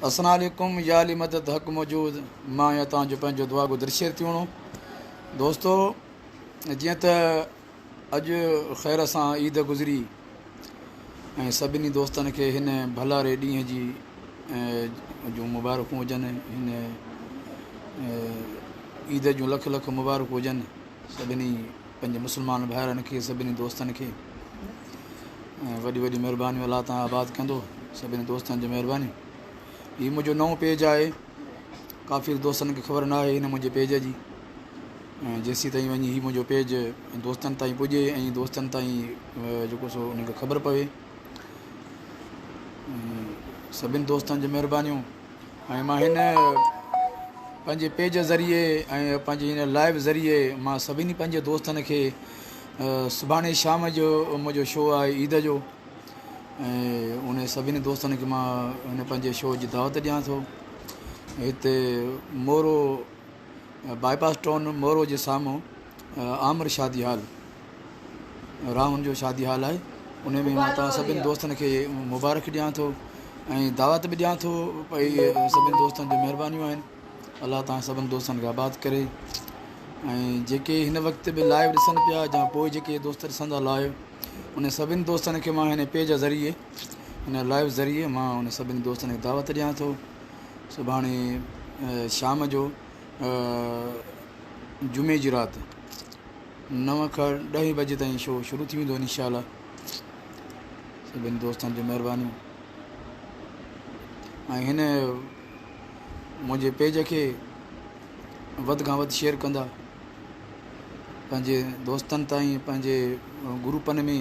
السلام عليڪم يا علي مدد حق موجود مان آهيان توهان جو پنهنجو دعاگو درشير تيوڻو دوستو جيئن ته اڄ خير سان عيد گذري ۽ سڀني دوستن کي هن ڀلاري ڏينهن جي جون مبارڪون هجن هن عيد جون لک لک مبارڪون هجن سڀني پنهنجي مسلمان ڀائرن کي سڀني دوستن کي وڏي وڏي مهربانيون الله تان آباد ڪندو سڀني دوستن جي مهرباني هي منهنجو نئون پيج آهي ڪافي دوستن کي خبر نه آهي هن منهنجي پيج جي ۽ جيسي تائين وڃي هي منهنجو پيج دوستن تائين پڄي ۽ دوستن تائين جيڪو سو انهن کي خبر پوي سڀني دوستن جي مهربانيون ۽ مان هن پنهنجي پيج ذريعي ۽ پنهنجي هن لائيو ذريعي مان سڀني پنهنجي دوستن کي سڀاڻي شام جو منهنجو شو آهي عيد جو ۽ ان سڀني دوستن کي مان هن پنهنجي شو جي دعوت ڏيان ٿو هتي مورو باء پاس ٽائون مورو جي سامهون عامر شادي هال راهن جو شادي هال آهي ان ۾ مان توهان سڀني دوستن کي مبارڪ ڏيان ٿو ۽ دعوت به ڏيان ٿو ڀئي سڀني دوستن جون مهربانيون آهن الله توهان سڀني دوستن کي آباد ڪري ۽ جيڪي هن وقت به لائيو ڏسن پيا يا پوء جيڪي دوست ڏسندا لائيو ان سڀني دوستن کي مان هن پيج ذريعي هن لائيو ذريعي مان ان سڀني دوستن کي دعوت ڏيان ٿو سڀاڻي شام جو جمعي جي رات نو کان ڏهين بجي تائين شو شروع ٿي ويندو انشاء الله سڀني دوستن جون مهربانيون ۽ هن منهنجي پيج کي وڌ کان وڌ شيئر ڪندا پنهنجي دوستن تائين پنهنجي گروپن ۾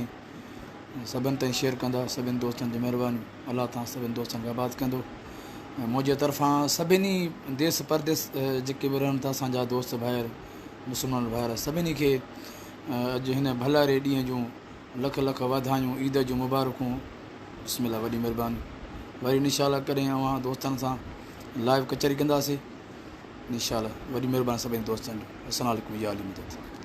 سڀن تائين شيئر ڪندا سڀني دوستن جي مهرباني الله تان سڀني دوستن کي آباد ڪندو ۽ منهنجي طرفان سڀني ديس پرديس جيڪي به رهن ٿا اسانجا دوست ڀائر مسلمان ڀائر سڀني کي اڄ هن ڀلاري ڏينهن جون لک لک واڌايون عيد جون مبارڪون بسم الله وڏي مهرباني وري انشاء الله ڪڏهن اوهان دوستن سان لائيو ڪچهري ڪنداسي انشاء الله وڏي مهرباني سڀني دوستن جو السلام عليڪم يا علي مدد.